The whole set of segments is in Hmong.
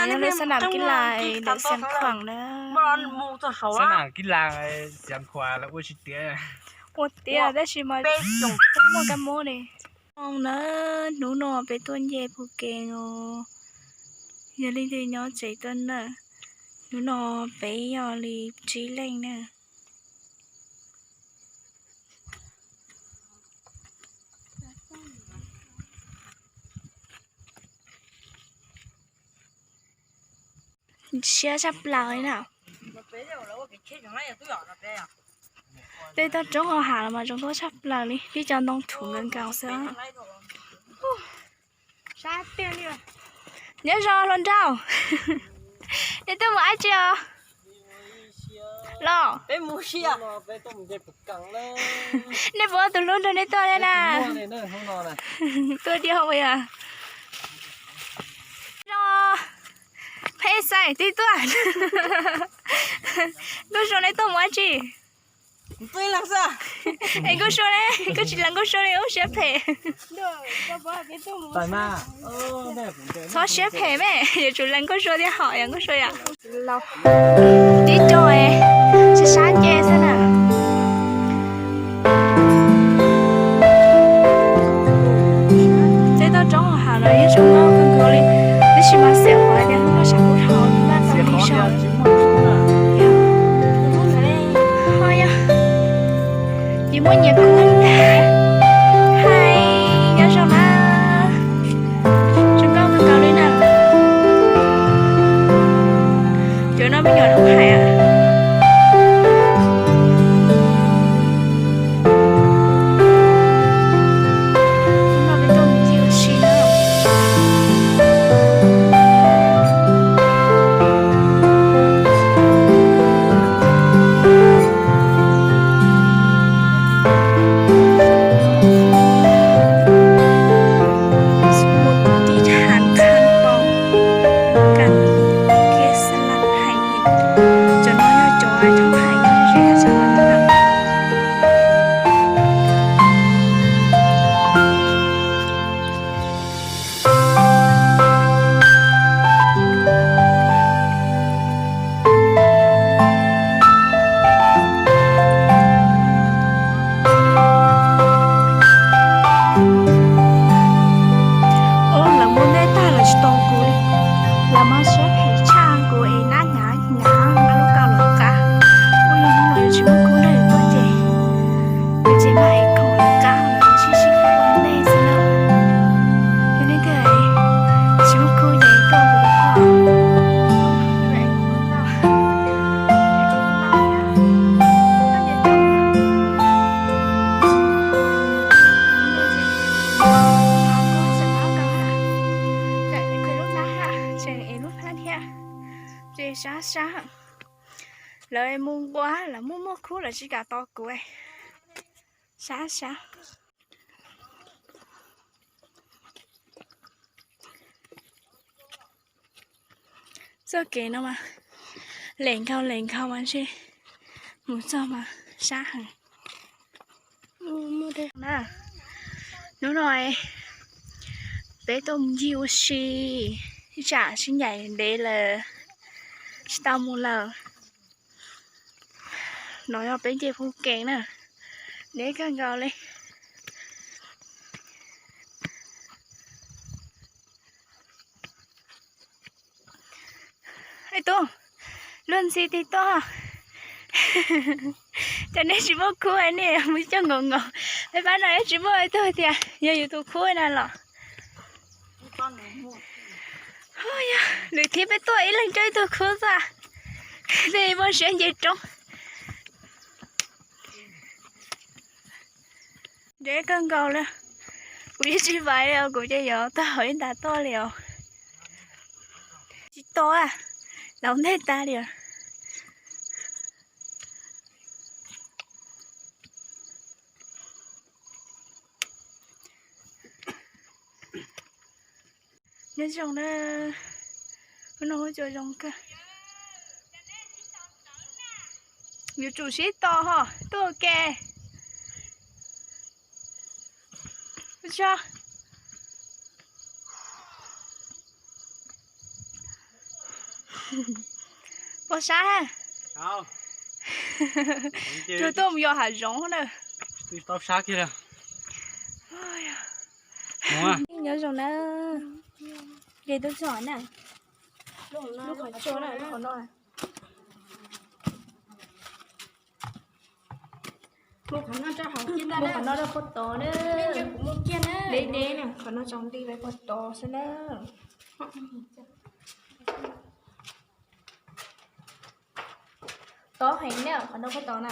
Yog lub xab nam kib las ntawm Xiav Khuam na. Xab nam kib las Xiav Khuam los ua tsis tiav. Ua tiav tab sis mas muaj kab mob ne. Zoo na, hnub no peb tuaj nce Phu Kees os. Yog leej twg nyob tsev tuaj na, hnub no peb yog li tsib leej na. Siab tshaj plaws li na. Tej toj roob hauv hav los mas zoo nkauj tshaj plaws li, tib co ntoo thuv nkaus nkaus xwb. Nyob zoo hluas nraug, nej tuaj mus dab tsi os? Los, nej puas ua tus hlub nrog nej tuaj thiab na? Tuaj diam yom. Zoo, pheej xaim twb tuaj. Nkauj Sua, nej tuaj mus dab tsi? Es Nkauj Sua ne, koj tsis lees Nkauj Sua li, ub siab phem. Txhob siab phem me, yuav tsum lees Nkauj Sua thiab hom yom Nkauj Sua yom. Tib co sab sab nce xwb na. Tej toj roob hauv hav no yeej zoo nkauj kawg nkaus li, tab sis mas xiam qhov tias hnub no sab kub dhau, npaj tau li so. Ho yog, yus muaj nyias kub ntag. Hais, nyob zoo na. Zoo nkauj kawg nkaus li na. Cov no me nyuam noob hais. Hnub no peb tuaj mus ncig ua si na. Mus tib thav qhab tau kas kiag xab las hais, cov no yog cov thoob hais ze xab las na. Ub, lawv muab ntej tag lawv tsis tos kuv li. Lawv mas siab phem tshaj kuv es nab nyav nyav nab lub kaus los qab. Ub, yog hnub no yuav tsis muaj khub nrog yus tuaj ces, yus ces mas es khoom los qab los sib sib ua ntej xwb na. Yog leej twg tsis muaj khub ces tuaj kuv Tseem es lub hnab thiab, ces sab sab. Lawv mus nqua lawv muaj muaj khub lawv tsis kam tos kuv. Sab sab. Txoj kev no mas lem nkhaus lem nkhaus mas ntshe mus txog mas sab heev. Na, hnub no peb tuaj mus ncig ua si, ib tsam sib ncaim ntev lawm tsis tau mus lawm. No yog peb nce Phu Kees na, ntev kawg nkaus li. Ib tug luag ntxhi tig tuaj, cas nej tsis muaj khub nej mus coj nkaus nkaus. Peb pab no ib tsis muaj ib tug tias yog yus tus khub na los. Yog lwm thib peb tuaj ib leeg coj ib tug khub xwb, tej muaj siab nce roob. Ntev kawg nkaus li, kuv yeej tsis vam li os, kuv ces yuav tag hauv ib ntas tuaj li os. Tsis to, laus ntej tas li os. Nyob zoo na, hnub no ua cua zoo kawg. Yuav tsum sib tos ho tuaj ua ke. Ua tsaug. Pom sab ha. Tsuag tuaj mus yos hav zoov na. Nyob zoo na. Ces tuaj txog na. Lub qhov tsua na, lub qhov no. Mus qhov no rau puag tod na. Deb deb na, qhov no tsaus nti rau puag tod xwb na. Tob heev na, qhov no puag tod na.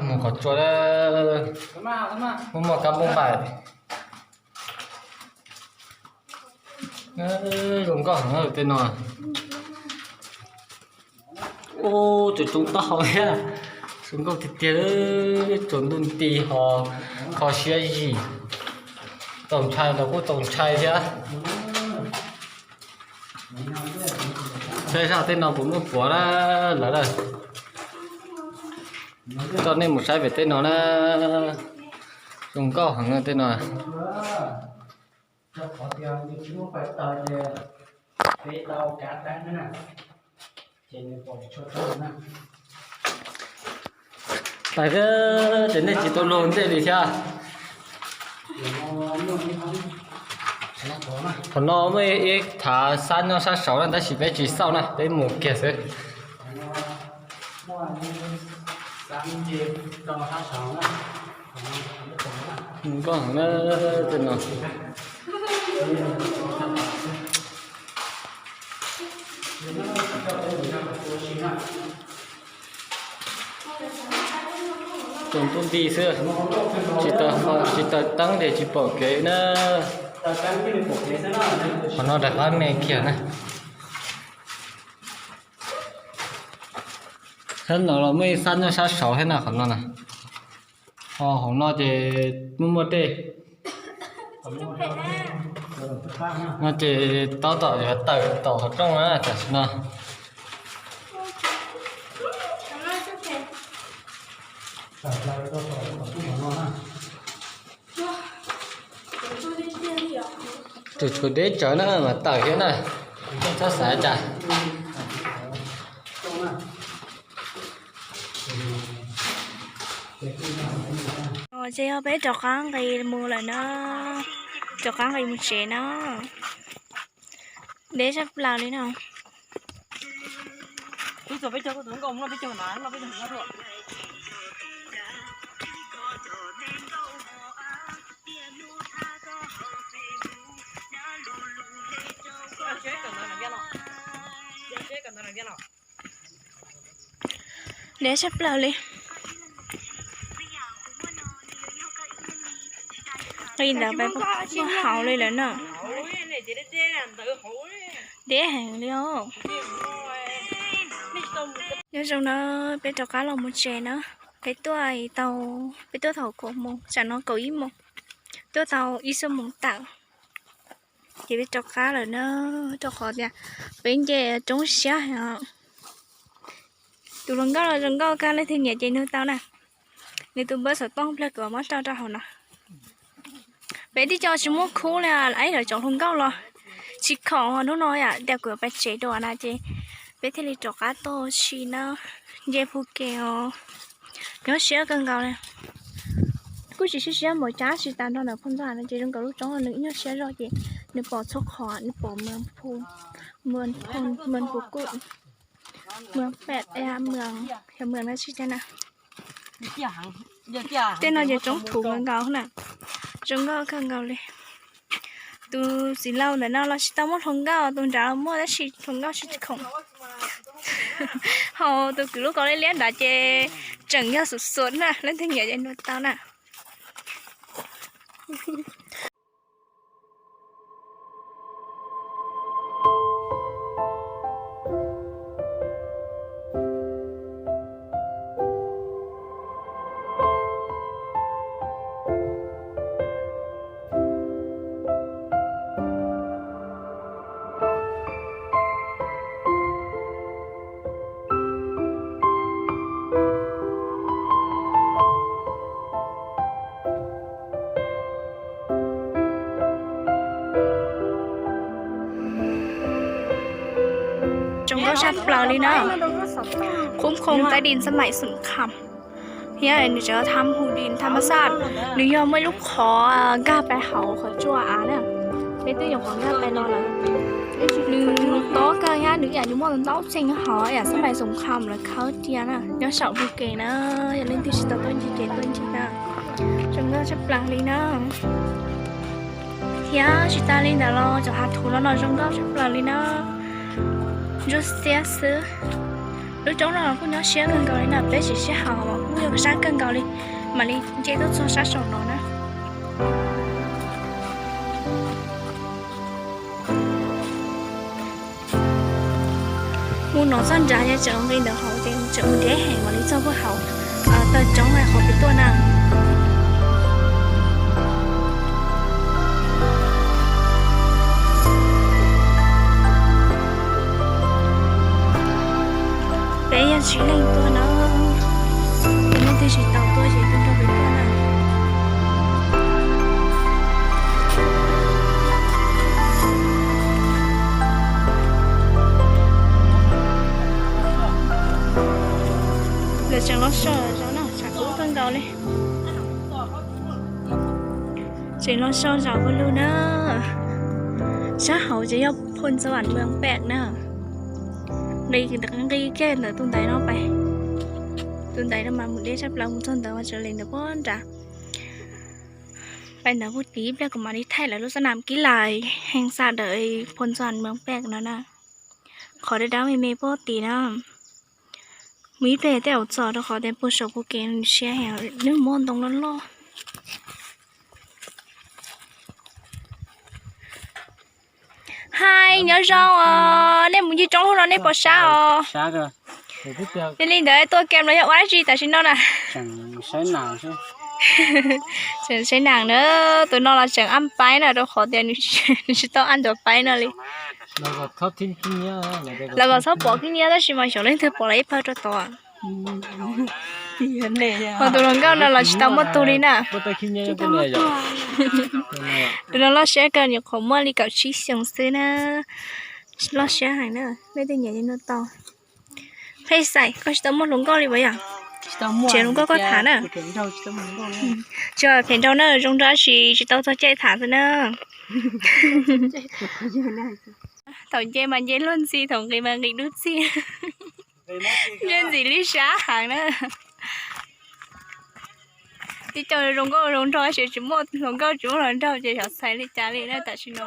Mus qhov tsua, muaj muaj kab npauj npaim. Zoo nkauj heev tej no. Ub, tseem tsoo taub hau thiab. Zoo nkauj tiag tiag, tsaus ntuj nti ho kho siab zim. Txaus ntshai los kuj txaus ntshai thiab. Saib zaj tej no puas muaj puav na lawv na. Coj nej mus saib pem tej no na. Zoo nkauj heev tej no. Lawv, ces nej tsis tau luag ntej li thiab. Thaum no muaj ib thav xab nyob sab saud na, tab sis peb tsis xauj na, peb mus kiag xwb. Nkauj heev na tej no. Tsaus ntuj nti xwb, tsis taws, tsis taws teeb ces tsis pom kev na. Qhov no rov qab me kiag na. Sab no los muaj ib xab nyob sab saud thiab na qhov no na. Ho hauv no ces muaj muaj dej. No ces tab tom yuav tawm tom qhov rooj na tam sim no. Tseem tshuav deb tsawv na mas tawm thiab na, txhob xav cas. Ces yog peb rov qab nqis mus lawm na, rov qab nqis mus tsev na. Deb tshaj plaws li no. Deb tshaj plaws li. Nqis ntawd peb muaj hauv li lawm na. Deb heev li os. Nyob zoo na, peb rov qab los mus tsev na. Peb tuaj tau, peb tuaj thaum kaum moos, tsam no kaum ib moos, tuaj tau ib xuab moos tawm. Ces peb rov qab lawm na, rau qhov tias peb nce roob siab heev. Tus hluas nkauj los zoo nkauj kawg, leej twg nyiam ces nug tau na. Nws tus npawb xov tooj plag kuv muab rau rau hauv no. Peb tib co tsis muaj khub li, ib lawv cov hluas nkauj los tsis khoom hnub no yom, tias kuv yuav pais tsev dua na ces peb thiaj li rov qab tuaj si na, nce Phuket os. Nyuaj siab kawg nkaus li. Kuj tsis siab siab npaum cas, tsis tas nrog ntawm phauj Ntxawg no ces zoo nkaus lub roob no nws ib nyuag siab zog ces nws pom txhua qhov, nws pom Mws Phu, Mws Phu Kuj, Mws Pem, Mws, Mws no tsis tiag na. Tej no ces roob thuv nkaus nkaus na, zoo nkauj kawg nkaus li. Tus txiv laus ntawm no los tsis tau muaj hluas nkauj, tus nrad los muaj tab sis hluas nkauj tsis khoom. Ho tus kwv lub kaus liab liab nrad ces tseem yog xuv xuav na, leej twg nyiam ces nug tau na. Tshaj plaws li na. Khub khoo taib di xab maim xoom kham thiab nws tseem tham hu di tham ma xaj. Nws yog muaj ib lub qhov nkag pais hauv qhov tsua av na. Peb twb nyuam qhuav nkag pais los lawm. Nws tob kawg thiab nws yam nws muaj ntau txheej hov yam xab maim xoom kham lawv khawb cia na nyob saum hu ke na. Yog leej twg tsis tau tuaj ncig ces tuaj ncig na. Zoo nkauj tshaj plaws li na. Thiab tsis tas li ntawd los cov hav thuv los no zoo nkauj tshaj plaws li na. Ntsuab xiab xwb. Lub roob no kuj nyob siab kawg nkaus li na, peb tsis sib haum kuj yog sab kawg nkaus li, mam li nce tuaj txog sab saum no na. Mus no txoj nrad ces tseem nqis ntawm hauv ces tseem mus deb heev mam li txog puag hauv taw roob qhov peb tuaj na. Peb yog tsib leeg tuaj na, leej twg tsis tau tuaj ces tuaj nrog peb tuaj na. Lawv tseem los so zog na, tshav kub kawg nkaus li. Tseem los so zog ua luaj na. Sab hauv ces yog Phoo Txo Vam Mees Pem na. Nqis kiag ntawm tus ntaiv no pais, tus ntaiv no mas mus deb tshaj plaws, mus txog ntawd mas tseem li ntawd puag nrad. Pais ntawd puag tid ib pliag kuv mam li thaij lawv lub xab nam kib lais heev xa ntawm Phoo Txo Vam Mees Pem no na. Qhov dawb dawb me me puag tid na. Mus ib pliag tej zaum txog rau qhov tias puag saum puag kev nws siab heev, nws muaj ntoo loj loj. Hais nyob zoo os, nej mus ncig roob lub no nej pom sab os. Yog li ntawd tuaj kem los yog ua dab tsi tam sim no na? Tseem saib nas na, tus no los tseem ab paib na rau qhov tias nws tsis tau ab ncuav paib no li. Lawv kom txhob pom khib nyiab tab sis mas xyov leej twg pom lawv ib pawg rau tod. Ho tus hluas nkauj no los tsis tau muaj tug li na. Tus no loj siab kawg, nyuam qhuav muaj li kaum tsib xyoos xwb na. Loj siab heev na, nej tej nyiam li no tau. Pheej xais, koj tsis tau muaj hluas nkauj li puas yog? Tsis hluas nkauj koj tham na. Tsis phem nraug na, zoo nraug tab sis tsis tau txog caij tham xwb na. Thaum nce mas nce luag ntxhi, thaum nqis mas nqis dub txig. Nce ntxim li sab heev na. Tib co zoo nkauj zoo nraug tab sis tsis muaj hluas nkauj tsis muaj hluas nraug ces xyov txhais li cas li na tam sim no.